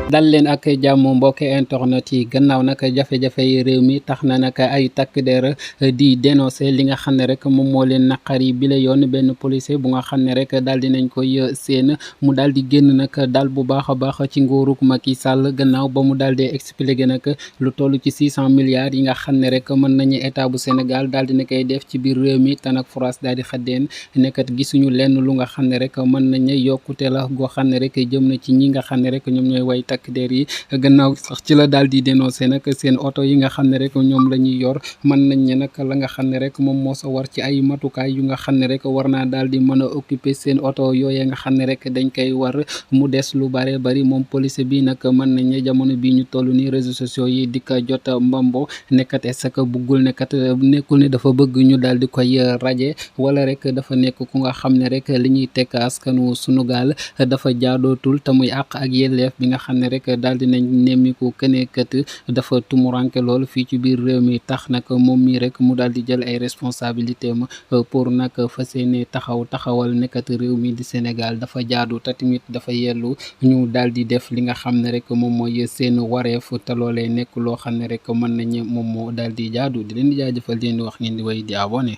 dal leen ak jàmm mbokki internet yi gannaaw nag jafe-jafe yi réew mi tax na nag ay takk der di dénoncer li nga xam ne rek moom moo leen naqari bi la yoon benn policier bu nga xam ne rek daal di nañ koy seen mu daal di génn nag dal bu baax a baax ci nguurug Macky Sall gannaaw ba mu daal di expliquer nag lu toll ci 600 milliards yi nga xam ne rek mën nañu état bu Sénégal daal di na koy def ci biir réew mi te nag France daal di xaddeen nekkat gisuñu lenn lu nga xam ne rek mën nañu yokkute la goo xam ne rek jëm na ci ñi nga xam ne rek ñoom ñooy way takk der yi gannaaw sax ci la daal di dénoncé nag seen oto yi nga xam ne rek ñoom la ñuy yor mën nañ ne nag la nga xam ne rek moom moo sa war ci ay matukaay yu nga xam ne rek war naa daal di mën a occuper seen oto yooyee nga xam ne rek dañ koy war mu des lu bare bari moom police bi nag mën nañ ne jamono bi ñu toll ni réseaux sociaux yi di ko jot mbambo nekkat est-ce que buggul nekkat nekkul ne dafa bëgg ñu daal di koy raje wala rek dafa nekk ku nga xam ne rek li ñuy tekk askanu sunu gaal dafa jaadootul te muy àq ak yelleef bi nga xam ne rek daal di nañ nemmiku kenekat dafa tumuranke lool fii ci biir réew mi tax nag moom mii rek mu daal di jël ay responsabilité am pour nag fas yéene taxawal nekkat réew mi di Sénégal dafa jaadu te tamit dafa yellu ñu daal di def li nga xam ne rek moom mooy seen wareef te loolee nekk loo xam ne rek mën nañ moom moo daal di jaadu di leen di jaajëfal di leen di wax ngeen di way di abonné